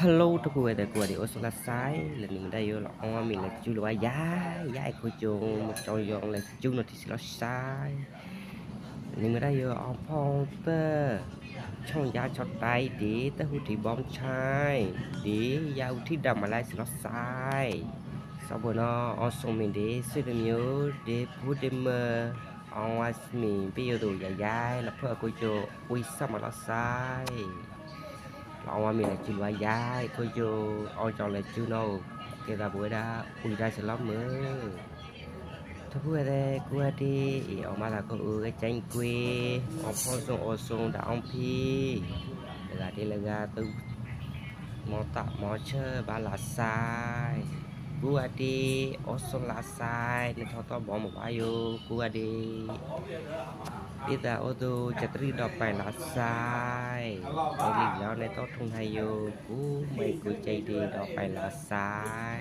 Hello ທຸກຄົນ ແຕ່ກວ່າດີ ໂອ ສົງລາຊາຍ ແລະ ນີ້ມາໄດ້ຢູ່ລະ ອອງວ່າມີລະຈູລະວ່າ ຢາຍ ຢາຍໂຄໂຈ ມາຈອງຢອງລະຈູນອນທີສິລອຊາຍ ນີ້ມາໄດ້ຢູ່ ອອງພອງເຕີ ຊ່ອງຢາຍຊາວໃຕ້ເດ ເຕົ້າຫູທີ່ບອມຊາຍເດ ຢາຫູທີ່ດຳມາລາຍສິລອຊາຍ ຊາວບົວນໍ ອອງສົ່ງມີເດ ສວຍເດມີໂອເດ ພູເດເມີ ອອງວ່າມີປະໂຫຍດຢາຍ ຢາຍ ລະເພີໂຄໂຈ ອຸຍສະມາລາຊາຍ ລະອອງວ່າມີລະຈິລວາຢາຍ ໂຄໂຈ ອອງຈອງລະຈູໂນ ເກດາບົວດາ ອຸຍດາສະລອມເມີ ທະຜູ້ແລ ກູອາດີ ອອງມາລາໂກອູກະຈັງກຸຍ ອອງພອງຊົງໂອຊົງດາອອງພີ ລະກາດີລະກາຕຸ ມໍຕະມໍເຊີບາລາຊາຍ ກູອາດີ ໂອຊົງລາຊາຍ ໃນທໍຕໍ່ບອງມາວາໂຍ ກູອາດີ ຕິຕາໂອໂຕ ຈະຕຣີດອກໄປລາຊາຍ ໂອລິກລາວໃນຕໍ່ທຸງໄທໂຍ ກູໄມກູໃຈດີດອກໄປລາຊາຍ